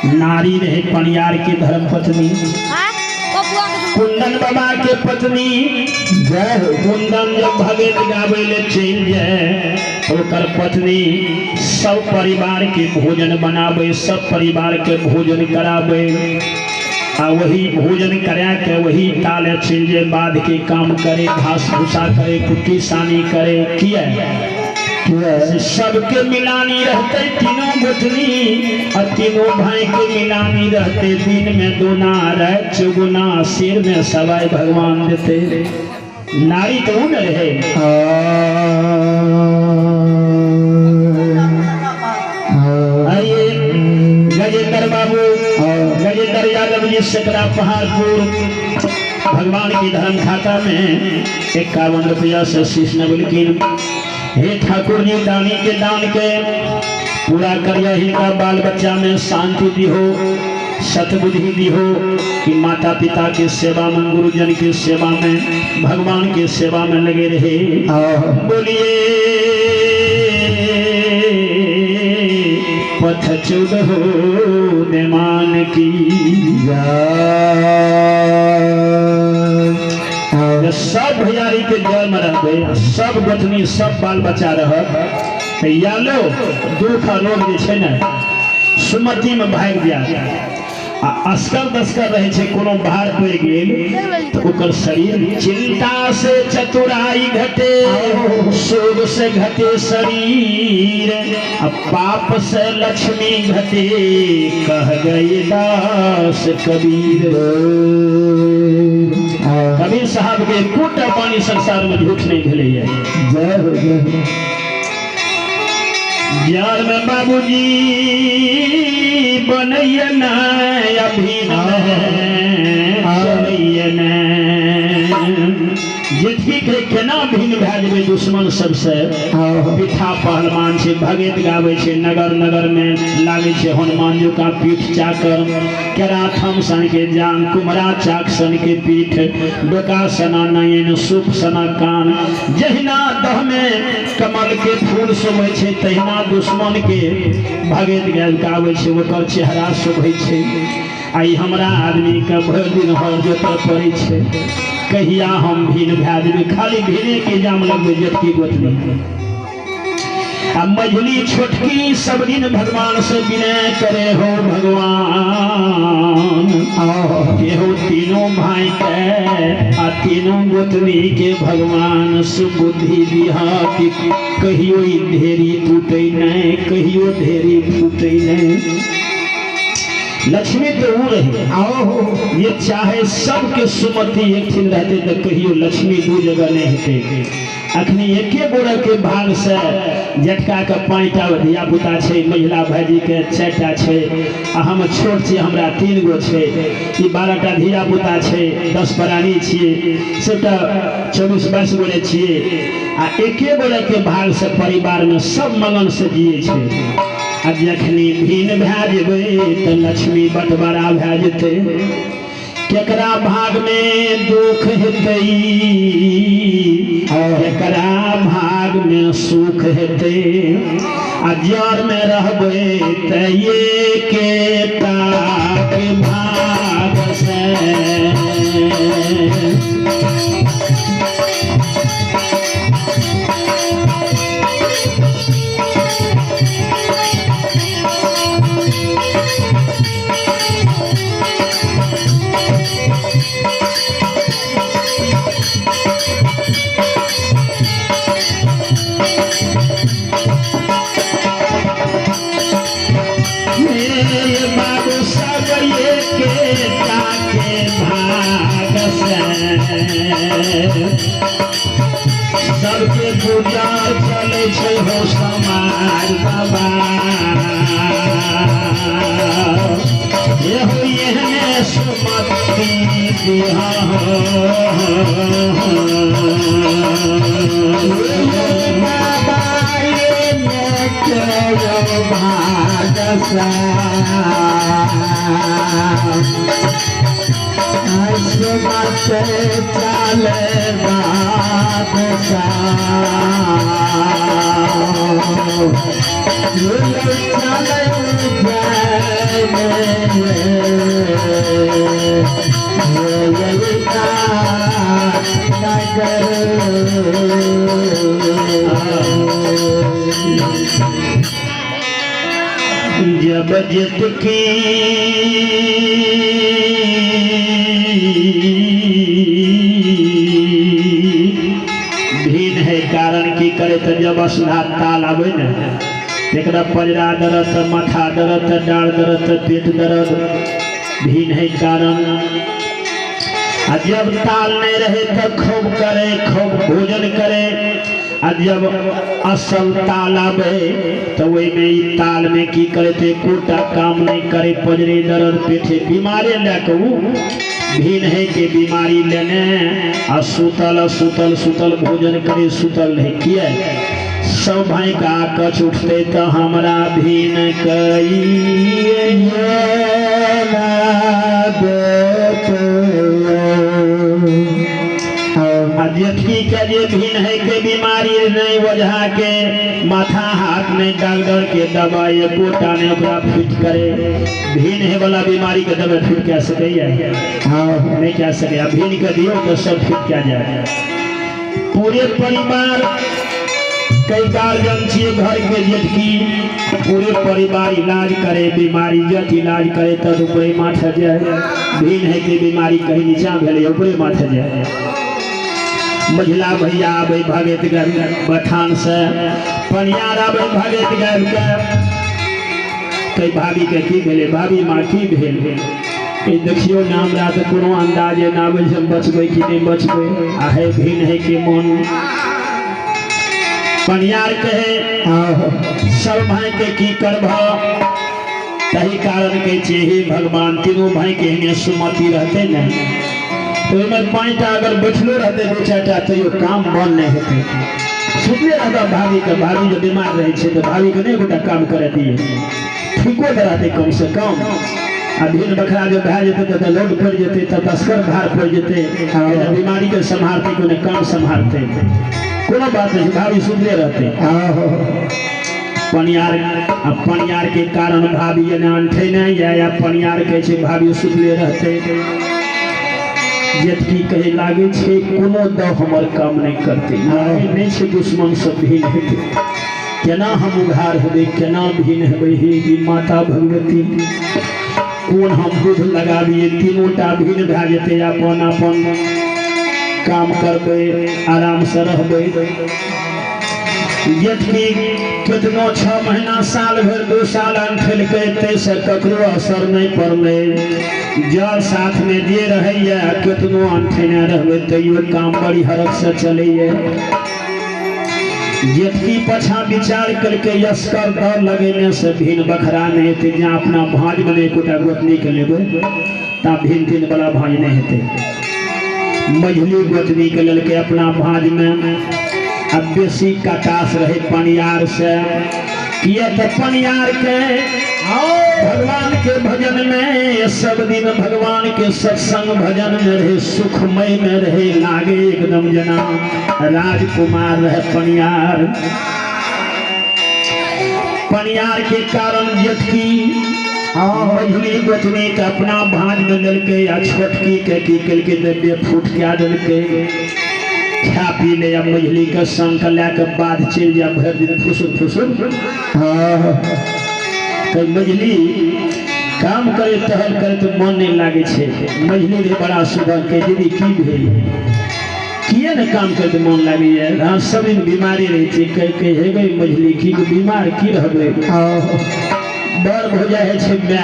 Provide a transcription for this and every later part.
नारी रहे पनियार के धर्म पत्नी, कुंदन बाबा के पत्नी। जय हो। कुंदन जब भगत गावे ले चल जाए तो ओकर पत्नी सब परिवार के भोजन बनावे, सब परिवार के भोजन करावे, आ वही भोजन करा के वही ताले चल जाए, बाद के काम करे, घास भूसा करे, कुट्टी सानी करे। किया सबके मिलानी रहते तीनों गोतनी और तीनों भाई के मिलानी रहते। दिन में दोना रात चौगुना सिर में सवाई भगवान देते। नारी तो न रहे। आइए गजेंद्र बाबू, गजेंद्र यादव जी सकरा पहाड़पुर, भगवान की धर्म खाता में 51 रुपया से शीश नवलकिन। हे ठाकुर जी दानी के दान के पूरा करिया, हिनका बाल बच्चा में शांति दिहो, सतबुद्धि दिहो कि माता पिता के सेवा में, गुरुजन के सेवा में, भगवान के सेवा में लगे रहे। बोलिए पथ चौदह देमान की। सब भैयारी के जड़ में रहबे, सब गोतनी सब बाल बच्चा रहत तऽ या लो दुख आ रोग जे छै ने सुमति में भागि जायत। आ असकर दस्कर रहै छै, कोनो भार पड़ि गेल तऽ ओकर शरीर चिंता से चतुराई घटे, शोक से घटे शरीर, आ पाप से लक्ष्मी घटे, कह गए दास कबीर। कबीर साहब के एकोटा पानी संसार में झूठ नहीं भेलैया। जय हो, जय हो। जार में बाबूजी बनैया नहीं, अभी चलैया नहीं। जेठकी के केना भिन्न भए जेबै दुश्मन सबसे। पिठा पहलवान छै, भगत गाबै छै, नगर नगर में लागै छै हनुमान जी का पीठ चाकर, केरा थम सन के जान, कुमरा चाक सन के पीठ, डोका सना नयन, सूप सना कान। जहिना दह में कमल के फूल शोभै छै, तहिना दुश्मन के भगत गाबै छै, ओकर चेहरा शोभै छै। आइ हमरा आदमी के भरि दिन हर जोतऽ पड़ै छै, कहिया हम भिन्न भए जेबै। खाली भिने के जाम लगबै जेठकी गोतनी आ मझली छोटकी सब दिन भगवान से विनय करे, हो भगवान केहो तीनों भाई के आ तीनों गोतनी के भगवान सुबुद्धि दिहा कि कहियो ई ढेरी टूटे नहीं, कहियो ढेरी फूटे नहीं। लक्ष्मी तो वो रहे, ये चाहे सबके सुमति एक दिन रहते तो कहियो लक्ष्मी दू जगह नहीं हेतै। अखनी एके गोरे के भाग से जटका के 5टा धिया पुता छै, महिला भाईजी के 4टा छै, आ हम छोट छी, हमरा 3 गो छै, ई 12टा धिया पुता छै, 10 प्राणी छियै, सबटा 24-22 गोरे छियै, आ एके गोरे के भाग से परिवार में सब मगन से जियै छै। आ जखनी भिन्न भए जेबै तऽ लक्ष्मी बंटवारा भए जेतै, केकरा भाग में दुख हेतै, केकरा भाग में सुख हेतै। आ जड़ में रहबै तऽ एकेटा के भाग से। बाबू सब एकेटा के भाग से सबके पूजा चलै छै हो समाज बाबा। एहो एहने सुमति दिहा हो। बाबा ये भाग से चले बादशाह, चले जय जब जितकी भीन है कारण की करे तो जब असना ताल आवे ने एकरा पजरा दर्द, माथा दर्द, डाढ़ दर्द, पेट दर्द, भीन है कारण। आ जब ताल नहीं रहे तो खूब करे, खूब भोजन करे। आ जब असल ताल आवे तो वही में ई ताल में की करे तो एकोटा काम नहीं करे, पजरे दर्द, पेटे बीमारी लैके भीन है के बीमारी लेने आ सुतल सुतल सुतल भोजन करे, सुतल नहीं किया। सब भाई का कछ उठते तो हमरा भीन कई जेठकी के जे भीन है के बीमारी नहीं वजह के माथा हाथ में डॉक्टर के दवाई एकोटा ने ओकरा फिट करे। भीन है वाला बीमारी के दवाई फिट कह सकैया नहीं कह सके। भीन के दियो तो सब फिट क्या जाए। पूरे परिवार कई गार्जियन छिए घर के जेठकी पूरे परिवार इलाज करे, बीमारी जत इलाज करे तब ऊपरे माथे जाए। भीन है के बीमारी कहीं नीचा भेलै ऊपरे माथे जाए। मझिला भैया आबै भगत बथान से, पनियार आबै भगत गाबि के कई भाभी के की भेलै, भाभी माँ की भेल, देखियो ना हमरा तऽ कोनो अंदाजे ना आबै छै बचबै कि नहि बचबै। आ हे भीन है के मोन पनियार कहे सब भाई के की करब, तही कारण कहै छियै हे भगवान तीनों भाई के एहने सुमति रहते ने तो ओहिमे 5टा अगर बैठलो रहते 2-4 टा तैयो काम बन नहीं हेतै। सुतले रहता भाभी के, भाभी जब बीमार रहै छै तऽ भाभी के नहि एकोटा काम करे दिए, ठीको तऽ रहतै कम से कम। आ भीन बखरा जब भए जेतै तऽ लोड पड़ि जेतै, तऽ तस्कर भार पड़ि जेतै, बीमारी के सम्हारतै कोनो काम सम्हारतै, कोनो बात नहीं, भाभी सुतले रहते। पनियार आ पनियार के कारण भाभी एना अंठे नहीं या पनियार कहै छै भाभी सुतले रहते। जेतकी कहे लागे छै कोनो दव हमर काम नहीं करते, नहीं छै दुश्मन सब भीन हेतै, केना हम उघार हेबै, केना भीन हेबै। हे माता भगवती कोन हम दूध लगाबियै, तीनों टा भीन भए जेतै, अपन अपन काम करबै, आराम से रहबै। जेठकी केतनो 6 महीना साल भरि 2 साल अंठेलकै ताहिसँ ककरो असर नहीं पड़लै। जल साथ में जे रहैया केतनो अंठेने रहबै तैयो काम बड़ी हरक से चलैया। जेठकी पछा विचार करके यसकर दर लगेने से भीन बखरा नहीं हेतै, जहाँ अपना भाँज में एकोटा गोतनी के लेबै ता भीन तीन वाला भाँज नहीं हेतै। मझली गोतनी के लेलकै अपना भाँज में, अब बेसी कटास रहे पनियार से, किया तो पनियार के भगवान के भजन में सब दिन भगवान के सत्संग भजन में रहे, सुखमय में रहे, लागे एकदम जना राजकुमार रहे पनियार। पनियार के कारण जेठकी मझली गोतनी के अपना भाँज में लेलकै आ छोटकी के की केलकै तऽ फूट कए देलकै। खा पी ले आ मझली के संग लए के बाध चलि जाय भरि दिन फुसुर फुसुर। तऽ मझली काम करे टहल करे तऽ मन नहीं लागै छै। मझली रे बड़ा सुधर के दीदी की भेल, किए ने काम करे तऽ मन लागैया, हाँ सब दिन बीमारी रहै छै। कह कह हे गई मझली की बीमार की रहबै, बड़ भौजा होइ छै my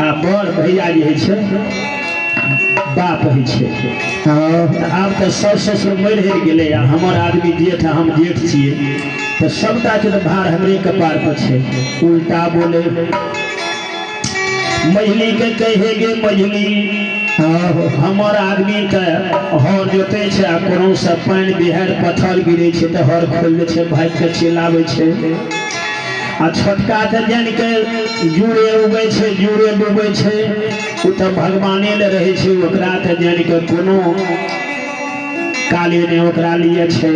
आ बड़ भैया जे होइ छै बाप होइ छै। आब तऽ साउस ससुर मरि हेर गेलै आ हमर आदमी जेठ, हम जेठ छियै तऽ सबटा के तऽ भार हमरे कपार पर छै। उल्टा बोले मझली के कहे गे मझली हमर आदमी तऽ हर जोतै छै आ कोनो से पानि बिहाड़ि पत्थर गिरै छै तऽ हर खोलि दै छै, भागि कऽ चलि आबै छै। आ छोटका तऽ जानि के जूड़े उगै छै जूड़े डूबै छै, ओ तऽ भगवाने लए रहै छै, ओकरा तऽ जानि के कोनो काले नहि ओकरा लिए छै।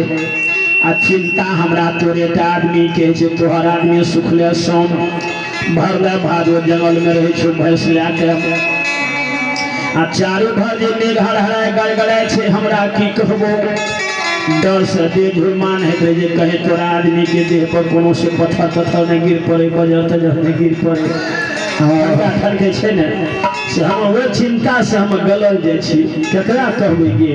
आ चिंता हमरा तोरे टा आदमी के छै, तोहर आदमी सुखले सोम भरदा भादो जंगल में रहै छौ भैंस लए के आ चारू भर जे मेघ हरहराय गड़गड़ाय छै, हमरा की कहबो, डर से देह झुरमान होइत रहै जे कहे तोरा आदमी के देह पर कोनो से पत्थर तत्थर नहि गिर पड़े, बजर तजर नहि गिर पड़े। ठनका ठनकै छै ने, से हम ओहि चिंता से हम गलल जाइ छी। केकरा कहबै गे?